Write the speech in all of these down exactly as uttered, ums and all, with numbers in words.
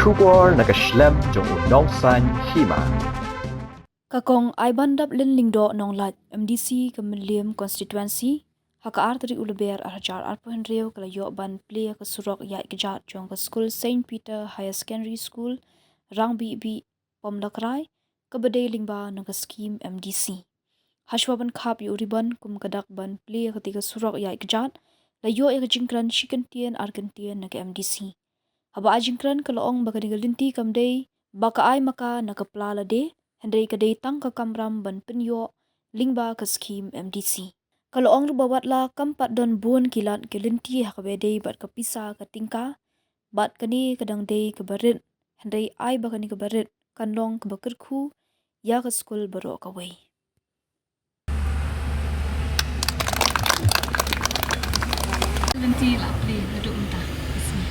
Khubor na ka shlem jong u Nongsaiñ Hima. Ka Kong Aibandap Lin Lyngdoh Nonglait, M D C ka Mylliem Constituency, ha ka ar tarik u Lber ar hajar arphew hynriew ka la ïoh ban plie ka surok ïaid kjat jong ka skul Saint Peter Higher Secondary School, Rangbibi, Pom Lakrai, kaba dei lyngba na ka skhim M D C. Hashwa ban khap ïa u ribon kum ka dak ban plie ïa kata ka surok ïaid kjat, la ïoh ïa ka jingkren shi kyntien ar kyntien na ka M D C. Haba ai jingkren ka la ong ba kane ka lynti kam dei ba ka ai ma ka na ka pla lade, hynrei ka dei tang ka kamram ban pynïoh lyngba ka skhim M D C. Ka la ong ruh ba watla kam pat don bun ki lad ki lynti ha kaba dei bad ka pisa ka tyngka, bad kane ka dang dei kaba rit, hynrei ai ba kane kaba rit kan long kaba kyrkhu ïa ka skul baroh kawei. Lynti la plie haduh mynta ka sngi.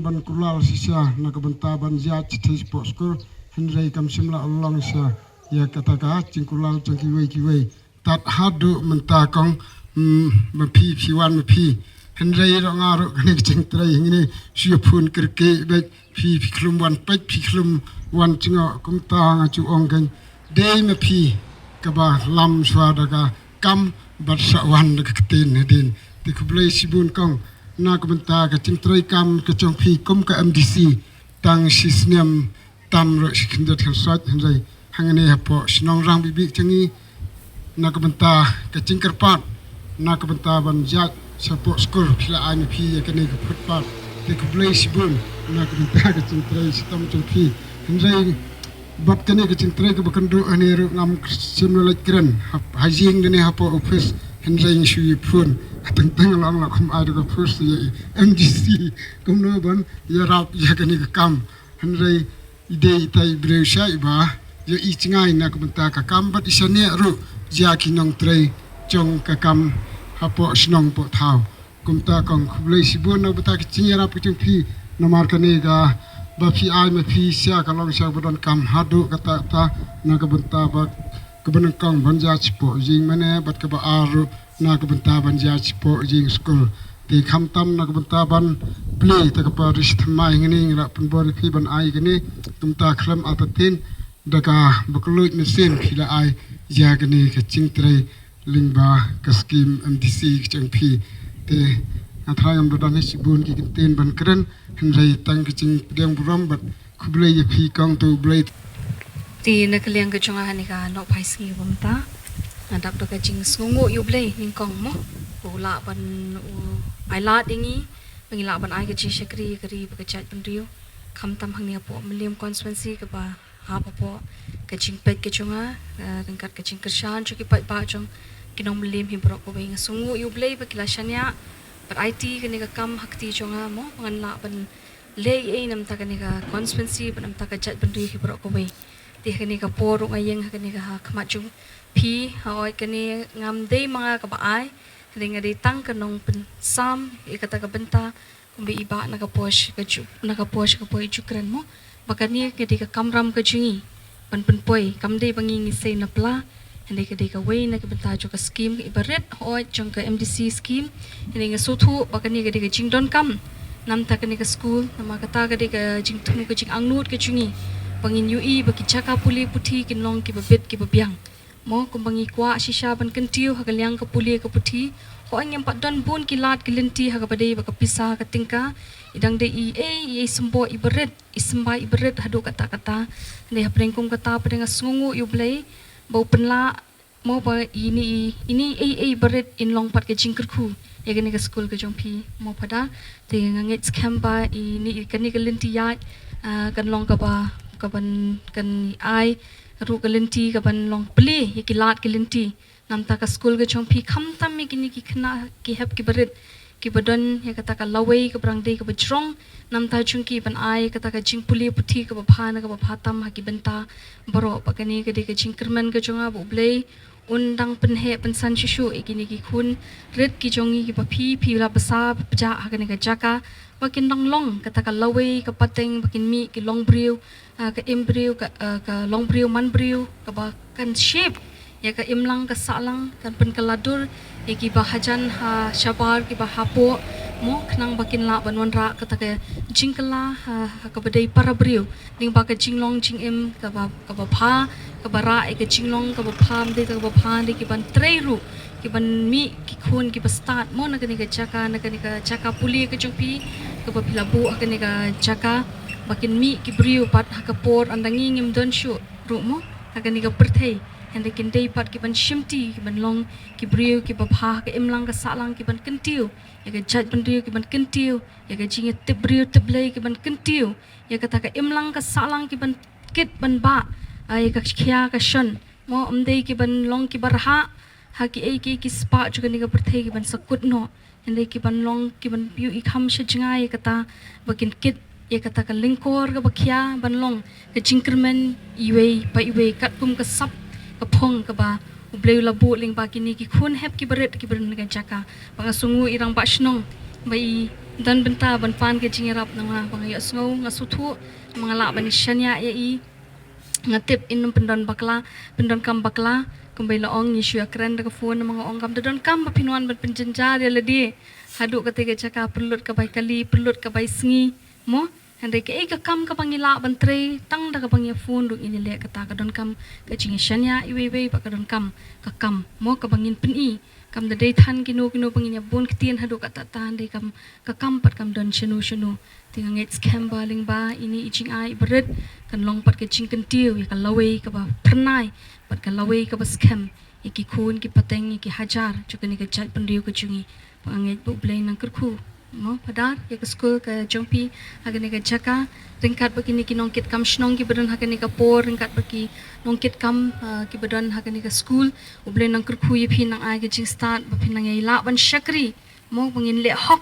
Ban kular shisha na ka bynta ban ïaid shathie shapoh skul, hynrei kam shym la long shisha ïa kata ka jingkular jong kiwei kiwei. Tad haduh mynta kong, mm, ma phi, phi wan ma phi. Hynrei ruh nga ruh kane ka jingtrei hangne shu ïaphun kyrkieh beit, phi, phi khlem wan peit, phi khlem wan jngoh, kumta nga ju ong kein, dei ma phi kaba lam shuwa da ka kam bad sa wan da ka ktien hadien. Te khublei shibun kong na ka bynta ka jingtrei kam ka jong phi kum ka M D C, tang shi snem tam ruh shi khyndiat khynsoit, hynrei hangne hapoh shnong Rangbibi jong ngi, na ka bynta ka jingkyrpad, na ka bynta ban ïaid shapoh skul, phi la ai ma phi ïa kane ka footpath. Te khublei shibun na ka bynta ka jingtrei shitom jong phi. Hynrei bad kane ka jingtrei kaba kynduh hangne ruh ngam shym la leit kren ha, ha ïing ne hapoh office, hynrei ngi shu ïaphun. Teng teng la ong la kham ai da ka force ïa i M D C kumno ban ïarap ïa kane ka kam. Hynrei i dei itai i briew shai ba ïa i jngai na ka bynta ka kam bad i shaniah ruh ïa ki nongtrei jong ka kam hapoh shnong poh thaw. Kumta kong khublei shibun na ka bynta ka jingïarap ka jong phi, namar kane kaba phi ai ma phi sha ka long sha kaba donkam haduh katta katta, na ka bynta ba kaba nyngkong ban ïaid shapoh ïing mane bad kaba ar ruh na ka bynta ban ïaid shapoh ïing skul. Te khamtam na ka bynta ban plie ïa kata ka parish thymmai hangne, ngi la pynbor ïa phi ban ai kane, kumta khlem artatien da kaba kylluid mynsiem phi la ai ïa kane ka jingtrei lyngba ka skhim M D C ka jong phi. Te nga tharai ngam da don hi shibun ki kyntien ban kren, hynrei tang ka jingpdiang burom bad khublei ïa phi kong, to U Blei. Te na ka liang ka jong nga ha kane ka nohphai sngi ba mynta, nga dap da ka jingsngewnguh ïa U Blei nyngkong mo, ba u lah ban, u ai lad ïa ngi ba ngi lah ban ai ka jingshakri ïa ka ri bad ka jaitbynriew, khamtam hangne hapoh Mylliem constituency kaba hap hapoh ka jingpeit ka jong nga, eh, ryngkat ka jingkyrshan jong ki paidbah jong ki nong Mylliem hi baroh kawei. Nga sngewnguh ïa U Blei ba ki la shaniah bad aiti kane ka kam ha kti jong nga mo, ba ngan lah ban leh ei ei na ka bynta kane ka constituency bad na ka bynta ka jaitbynriew hi baroh kawei. Te ha kane ka por ruh nga ïeng ha kane ka ha khmat jong phi, hooid kane ngam dei ma nga kaba ai, hynrei nga dei tang ka nongpynsam ïa kata ka bynta, kumba i bah na ka por sha ka ju, na ka por sha ka por i ju kren mo, ba kane ka dei ka kamram ka jong ngi ban pynpoi, kam dei ba ngi ngi sei na pla, hynrei ka dei kawei na ka bynta jong ka skhim iba rit hooid jong ka M D C skhim. Hynrei nga sngewthuh ba kane ka dei ka jingdonkam na ka bynta kane ka skul, namar kata ka dei ka jingthmu ka jingangnud ka jong ngi ba ngin ïohi ba ki jaka pule puthi kin long kiba bit kiba biang. Mo, kumba ngi kwah shisha ban kyntiew ha ka liang ka pule ka puthi, hooid ngim pat don bun ki lad ki lynti ha kaba dei bad ka pisa ka tyngka, i dang dei i ei i ei symboh iba rit, i symbai iba rit haduh katta katta. Hynrei hapdeng kum kata pat nga sngewnguh ïa U Blei ba u pynlah mo ba ine i, ine i ei ei iba rit in long pat ka jingkyrkhu ïa kane ka skul ka jong phi mo Phadar. Te nga ngeit skhem ba ine i, kane ka lynti ïaid, ah, kan long kaba, kaban, kan ai ruh ka lynti kaban long plie ïa ki lad ki lynti na ka bynta ka skul ka jong phi, khamtam ïa kine ki khynnah ki hep kiba rit, kiba don ïa kata ka lawei kaba rang dei kaba jrong namta jong ki ban ai kata ka jingpule puthi kaba bha na kaba bha tam ha ki bynta baroh. Bad kane ka dei ka jingkyrmen ka jong nga ba U Blei un dang pynheh pynsan shuh shuh ïa kine ki khun rit ki jong ngi kiba phi phi la bsa ba pjah ha kane ka jaka ba kin dang long kata ka lawei ka pateng ba kin mih ki long briew, ah, ka im briew ka, ah, ka long briew man briew kaba kan shape ïa ka imlang ka sahlang, kan pynkylla dur ïa kiba hajan ha shabar kiba hapoh, mo, khnang ba kin lah ban wanrah kata ka jingkylla ha, ha kaba dei para briew lyngba ka jinglong jingim kaba, kaba bha, kaba rah ïa ka jinglong kaba bha, ym dei kaba bha, ym dei kiban trei ruh, kiban mih ki khun kiba stad, mo, na kane ka jaka, na kane ka jaka pule ka jong phi kaba phi la buh ha kane ka jaka ba kin mih ki briew pat ha ka por ynda ngi ngim don shuh ruh, mo, ha kane ka pyrthei. Hynrei kin dei pat kiban shimti, kiban long ki briew kiba bha ha ka imlang ka sahlang, kiban kyntiew ïa ka jaitbynriew, kiban kyntiew ïa ka jingïatip briew tip Blei, kiban kyntiew ïa kata ka imlang ka sahlang, kiban kit ban bah, ah, ïa ka khia ka shon, mo, ym dei kiban long kiba rhah ha kiei kiei ki spah jong kane ka pyrthei kiban sa kut noh. Hynrei kiban long kiban ïohi kham sha jngai ïa kata ba kin kit ïa kata ka lyngkor kaba khia ban long ka jingkyrmen iwei pa iwei katkum ka sap ka phong kaba U Blei u la buh lyngba kine ki khun hep kiba rit kiba rit na ka jaka. Ba nga sngew i rangbah shnong ba i don bynta ban pan ka jingïarap na nga, ba nga ïohsngew, nga sngewthuh, ba nga lah ban shaniah ïa i. Nga tip in ym pyndon bakla, pyndonkam bakla, kumba i la ong, ngi shu ïakren da ka phone, namar nga ong kam da donkam ba phin wan ban pynjynjar ïa lade haduh katei ka jaka, pyrlut ka bai kali, pyrlut ka bai sngi, mo. Hynrei kaei ka kam kaba ngi lah ban trei, tang da kaba ngi ïa phone ruh ngin ïa leh kata, ka donkam ka jingïashaniah iwei iwei, bad ka donkam ka kam, mo, kaba ngin pyni. Kam da dei than kino kino ba ngin ïa bun ktien haduh katta katta, hynrei kam, ka kam pat kam don shano shano. Te nga ngeit skhem ba lyngba ine i jingai iba rit kan long pat ka jingkyntiew ïa ka lawei kaba phyrnai bad ka lawei kaba skhem ïa ki khun ki pateng, ïa ki hajar jong kane ka jaitbynriew ka jong ngi. Ba nga ngeit ba U Blei un nang kyrkhu, mo, Phadar, ïa ka skul ka jong phi ha kane ka jaka, ryngkat bad kine ki nongkitkam shnong kiba don ha kane ka por, ryngkat bad ki nongkitkam, ah, kiba don ha kane ka skul. U Blei un nang kyrkhu ïa phi, un nang ai ka jingstad ba phin nang ïai lah ban shakri, mo, ba ngin leh hok,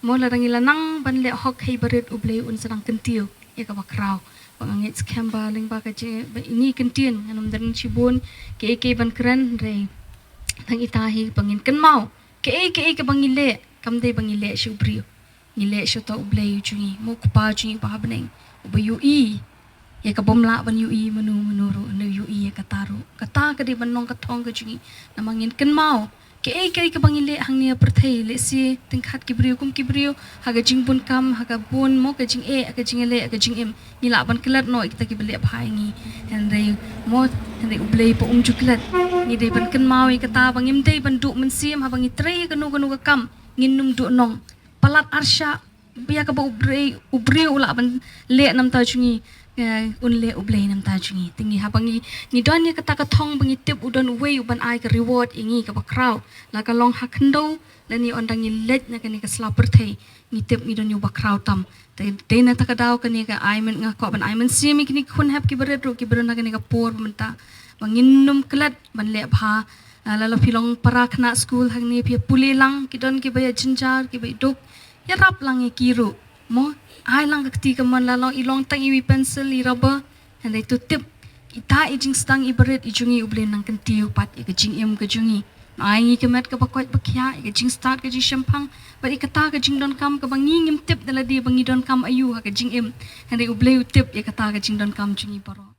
mo, lada ngi la nang ban leh hok ha iba rit, U Blei un sa nang kyntiew ïa kaba khraw. Ba nga ngeit skhem ba lyngba ka jing, ba ine i kyntien, ngan ym dang shibun kiei kiei ban kren, hynrei tang ita hi ba ngin kynmaw, kiei kiei kaba ngi leh kam dei ba ngi leh sha u briew, ngi leh sha uta U Blei u jong ngi, mo, u Kpa jong ngi uba ha bneng, uba ïohi ïa ka bym lah ban ïohi mano mano ruh, hynrei u ïohi ïa kata ruh. Kata ka dei ban long ka thong ka jong ngi, namar ngin kynmaw kiei kiei kaba ngi leh hangne ha pyrthei, lehse ryngkat ki briew kum ki briew, ha ka jingbun kam, ha ka bun, mo, ka jingeh, ha ka jingïaleh, ha ka jingim, ngi lah ban klet noh ïa kita kiba leh bha ïa ngi. Hynrei, mo, hynrei U Blei pat um ju klet. Ngi dei ban kynmaw ïa kata ba ngim dei ban duh mynsiem haba ngi trei ïa kano kano ka kam, ngin nym duh nong. Palat arshah ïa kaba u briew, u briew u lah ban leh na bynta jong ngi, eh, un leh U Blei na bynta jong ngi. Te ngi, haba ngi, ngi don ïa kata ka thong ba ngi tip u don uwei uban ai ka reward ïa ngi kaba khraw, la ka long ha khyndew lane ynda ngi leit na kane ka sla pyrthei, ngi tip ngi don ïa uba khraw tam. Te dei na kata ka daw kane ka ai myn, nga kwah ban ai mynsiem ïa kine ki khun hep kiba rit ruh kiba don ha kane ka por ba mynta, ba ngin nym klet ban leh bha. Ah, lada phi long para khynnah skul hangne, phi ïa pule lang, ki don kiba ïa jynjar, kiba ïa duk, ïarap lang ïa ki ruh, mo. Ai lang ka kti kamon, la long i long tang iwei i pencil, i rubber, hynrei to tip ita i jingsdang iba rit i jong ngi, U Blei un nang kyntiew pat ïa ka jingim ka jong ngi. Ai ngi ka met kaba koit ba khiah, ïa ka jingstad ka jingshemphang bad ïa kata ka jingdonkam kaba ngi ngim tip da lade ba ngi donkam aïu ha ka jingim, hynrei U Blei u tip ïa kata ka jingdonkam jong ngi baroh.